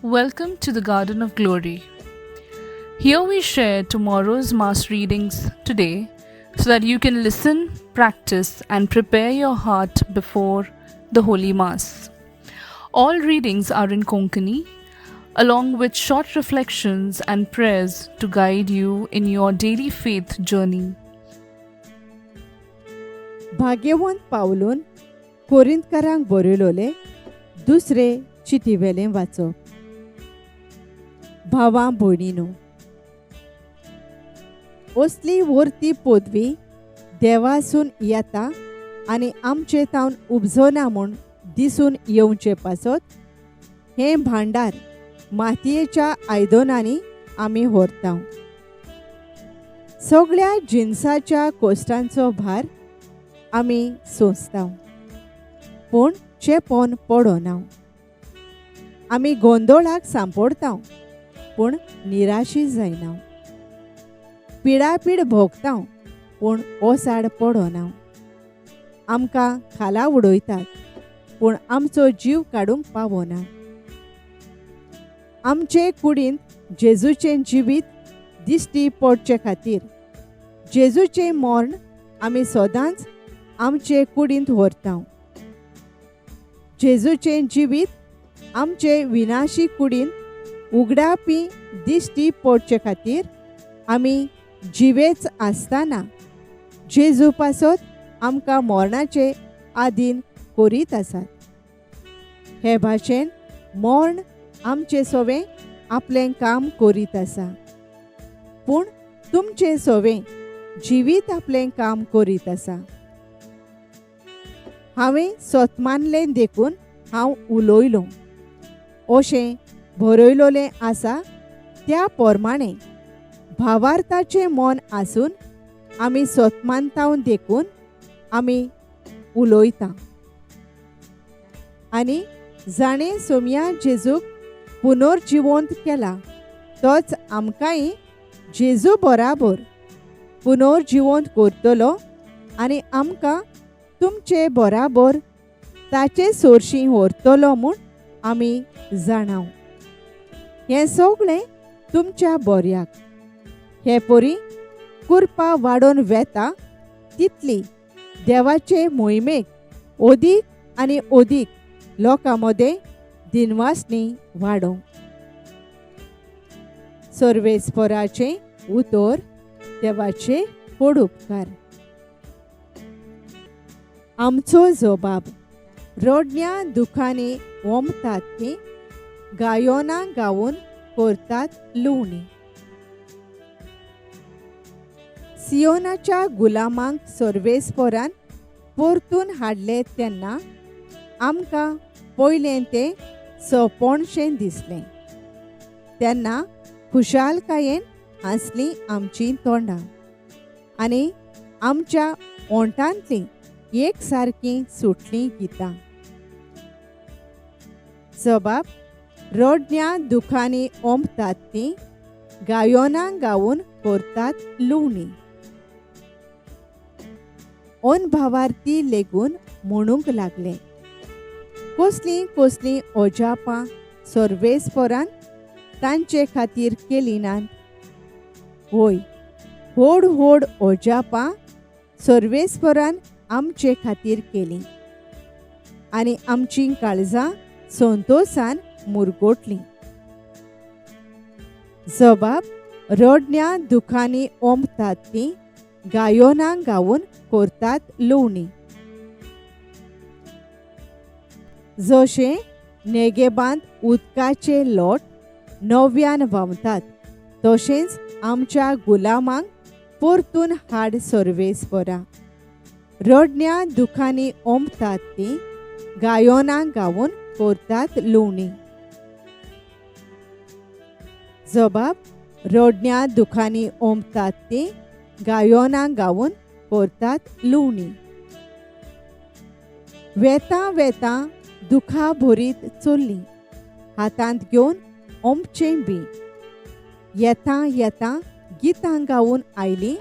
Welcome to the Garden of Glory. Here we share tomorrow's Mass readings today so that you can listen, practice, and prepare your heart before the Holy Mass. All readings are in Konkani, along with short reflections and prayers to guide you in your daily faith journey. भाग्यवंत पावलून कोरिंतकारांक बरयलोले दुसरे चिटीवेलें वाचप. भावां भयणीनो, असली वर्ती पदवी देवासून येता आनी आमचे तावन उपजना म्हूण दिसून येवचे पासत हें भांडार मातयेच्या आयदनांनी आमी व्हरता. सगळ्या जिनसाच्या कोश्टांचो भार आमी सोंसता, पूण चेपोन पडना. आमी गोंदोळाक सांपडता, पूण निराशी जायना. पिडापीड भोगता, पूण ओसाड पडना. आमकां खाला उडयतात, पूण आमचो जीव काडूंक पावना. आमचे कुडींत जेजूचें जिवीत दिश्टी पडचे खातीर जेजूचें मर्ण आमी सदांच आमचे कुडींत व्हरता. जेजूचें जिवीत आमचे विनाशी कुडींत उगडापी दिश्टी पडचे खातीर आमी जिवेच आसतना जेजू पासत आमकां मरणाचे आदीन करीत आसात. हे भाशेन मर्ण आमचे सोवें आपलें काम करीत आसा, पूण तुमचे सोवें जिवीत आपलें काम करीत आसा. हांवें सतमानलें देखून हांव उलयलों अशें बरयलोलें आसा. त्या प्रमाणें भावार्थाचें मन आसून आमी सतमानताव देखून आमी उलयता. आनी जाणें सोमया जेजूक पुनर्जिवंत केला तोच आमकांय जेजू बराबर पुनर्जिवंत करतलो आनी आमकां तुमचे बराबर ताचे सोरशीं व्हरतलो म्हूण आमी जाणाव. हें सगळें तुमच्या बऱ्याक. हे परी कुरपा वाडोवन वेता तितली देवाचे मोहिमेक अदीक आनी अदीक लोकां मदें दिनवासणी वाडोवंक. सर्वेस्पराचें उतर देवाचे व्हड उपकार. आमचो जबाब रडण्या दुखांनी ओमतात ती गायोना गावन करतात लुवणी. सियोनाच्या गुलामांक सर्वेस्परान परतून हाडले तेन्ना आमकां पयलें तें सपणशें दिसलें. तेन्ना खुशालकायेन हांसलीं आमचीं तोंडां आनी आमच्या ओंठांतलीं एक सारकीं सुटलीं गितां. जबाब रडण्या दुखांनी ओंपतात ती गायोना गावन करतात लुवणी. अनभावार्थी लेगून म्हणूंक लागले, कसलीं कसलीं अजापां सर्वेस्परान तांचे खातीर केलीं नात. होय, व्हड व्हड अजापां सर्वेस्परान आमचे खातीर केलीं आनी आमचीं काळजां संतोसान मुरगोटलीं. जबाब रडण्या दुखांनी ओंपतात ती गायोना गावन करतात लुवणी. जशें नेगेबांत उदकाचे लोट नव्यान व्हांवतात तशेंच आमच्या गुलामांक परतून हाड सर्वेस्परा. रडण्या दुखांनी ओंपतात ती गायोना गावन करतात लुवणी. जबाब रडण्या दुखांनी ओंपतात ती गायोना गावन करतात लुवणी. वेतां वेतां दुखा भरीत चल्लीं हातांत घेवन ओंपचें बी. येतां येतां गितां गावन आयलीं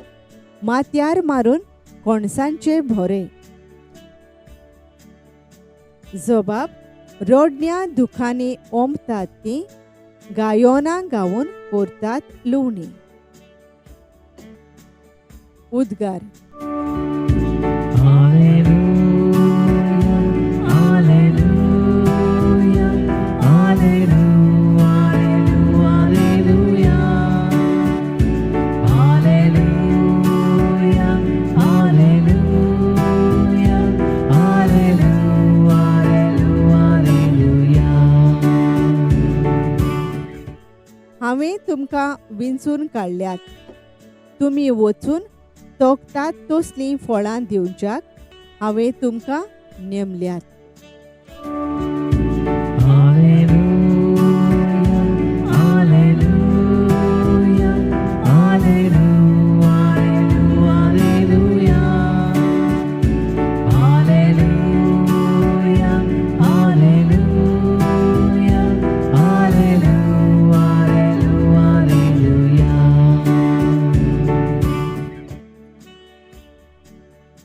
माथ्यार मारून कणसांचे भोरे. जबाब रडण्या दुखांनी ओंपतात ती गायोना गावन करतात लुवणी. उद्गार. हांवें तुमकां विंचून काडल्यात, तुमी वचून तोखतात तसलीं फळां दिवच्याक हांवें तुमकां नेमल्यात.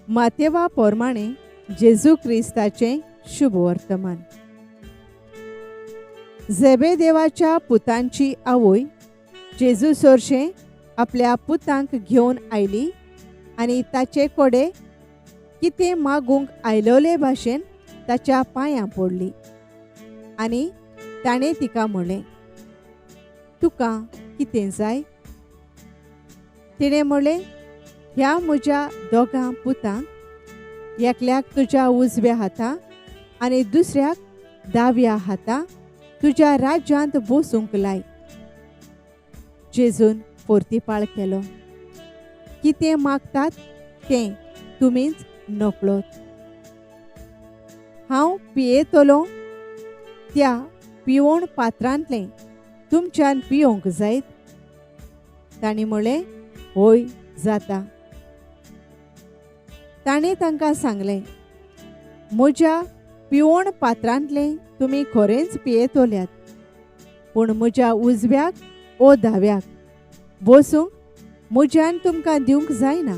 मातेवा पोरमाणे जेजू क्रिस्ताचें शुभ वर्तमान. झेबेदेवाच्या पुतांची आवय जेजू सोरशें आपल्या पुतांक घेवन आयली आनी ताचे कडेन कितें मागूंक आयलोले भाशेन ताच्या पांयां पडली आनी ताणें तिका म्हणलें, तुका कितें जाय? तिणें म्हणलें, ह्या म्हज्या दोगां पुतांक एकल्याक तुज्या उजव्या हाता आनी दुसऱ्याक दाव्या हाता तुज्या राज्यांत बसूंक लाय. जेजून पोर्तिपाळ केलो, कितें मागतात तें तुमीच नकळत. हांव पियेतलो त्या पिवण पात्रांतलें तुमच्यान पिवंक जायत? तांणी म्हणलें, हय जाता. ताणें तांकां सांगलें, म्हज्या पिवण पात्रांतलें तुमी खरेंच पियेतल्यात, पूण म्हज्या उजव्याक ओ दाव्याक बसूंक म्हज्यान तुमकां दिवंक जायना,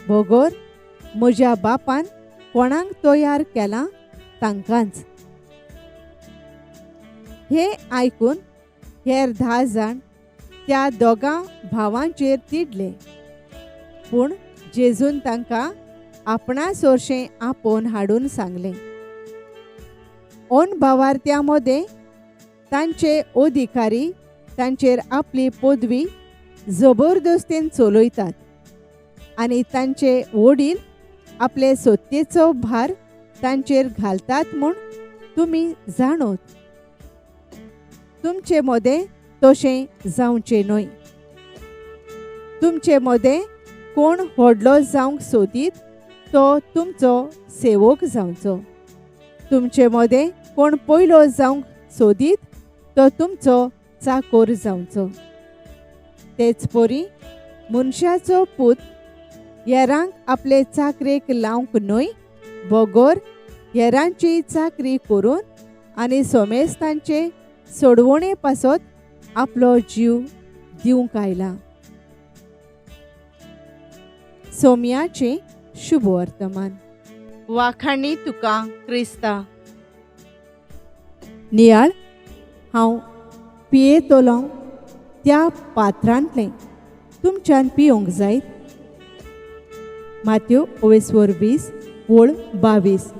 बगर म्हज्या बापान कोणाक तयार केलां तांकांच. हें आयकून हेर 10 जाण त्या दोगां भावांचेर तिडले, पूण जेजून तांकां आपणा सोरशें आपोवन हाडून सांगलें, ओन भावार्त्यां मदें तांचे अधिकारी तांचेर आपली पदवी जबरदस्तीन चलयतात आनी तांचे वडील आपले सत्तेचो भार तांचेर घालतात म्हूण तुमी जाणोत. तुमचे मदें तशें जावचें न्हय. तुमचे मदें कोण व्हडलो जावंक सोदीत तो तुमचो सेवक जावचो. तुमचे मदें कोण पयलो जावंक सोदीत तो तुमचो चाकोर जावचो. तेच परी मनशाचो पूत हेरांक आपले चाकरेक लावंक न्हय, बगर हेरांची चाकरी करून आनी सोमेस्तांचे सोडवणे पासत आपलो जीव दिवंक आयला. सोम्याचें शुभ वर्तमान. वाखाणी तुका क्रिस्ता. नियाळ, हांव पियेतलो त्या पात्रांतलें तुमच्यान पिवंक जायत? मात्यो ओवेस्वर 20 ओळ 22.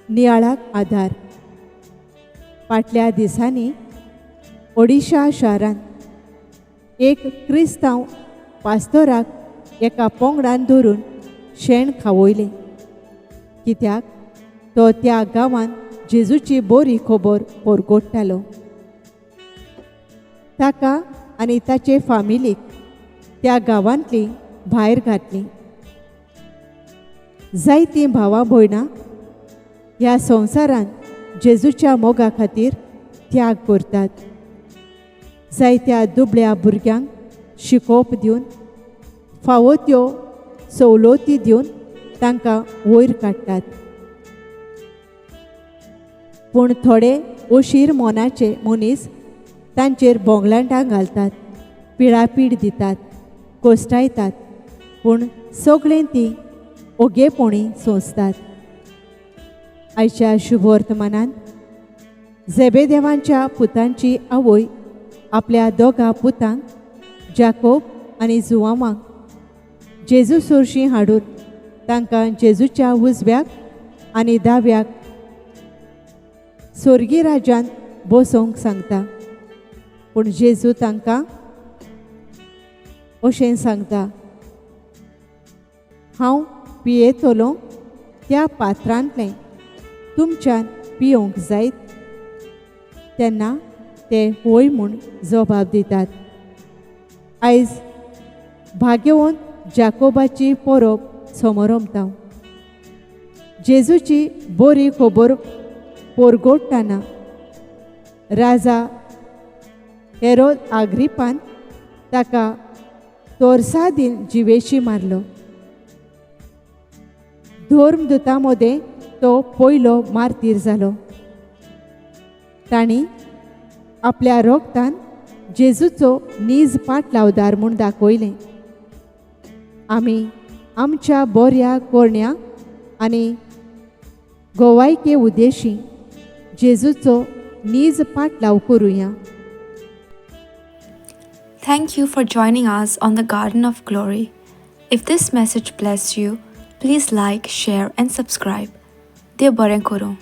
नियाळाक आधार. फाटल्या दिसांनी ओडिशा शारांत एक क्रिस्तांव पास्तोराक एका पोंगडान धरून शेण खावयलें, कित्याक तो त्या गांवांत जेजूची बरी खबर परगोडटालो. ताका आनी ताचे फामिलीक त्या गांवांतली भायर घातली. जायतीं भावां भयणां ह्या संवसारांत जेजूच्या मोगा खातीर त्याग करतात. जायत्या दुबळ्या भुरग्यांक शिकोवप दिवन फावो त्यो सवलती दिवन तांकां वयर काडटात. पूण थोडे अशीर मनाचे मनीस तांचेर बोंगलांटां घालतात, पिळापीड दितात, कोश्टायतात, पूण सगळें ती ओगेपणी सोंसतात. आयच्या शुभ वर्तमानांत झेबेदेवांच्या पुतांची आवय आपल्या दोगां पुतांक जाकोब आनी जुवांवांक जेजू सोरशीं हाडून तांकां जेजूच्या उजव्याक आनी दाव्याक स्वर्गी राज्यांत बसोवंक सांगता. पूण जेजू तांकां अशें सांगता, हांव पियेतलो त्या पात्रांतलें तुमच्यान पियोवंक जायत? तेन्ना ते होय म्हूण जबाब दितात. आयज भाग्यवंत जाकोबाची परब समरमता. जेजूची बरी खबर पोरगोडटाना राजा हेरोद आग्रिपान ताका तोरसादीन जिवेशी मारलो. धर्मदूता मदें तो पयलो मार्तीर जालो. तांणी आपल्या रोगतान जेजूचो नीज पाटलावदार म्हूण दाखयलें. आमी आमच्या बऱ्या कोरण्या आनी गोवायके उद्देशी जेजूचो नीज पाटलाव करुया. Thank you for joining us on the Garden of Glory. If this message blessed you, please like, share, and subscribe. देव बरें करूं.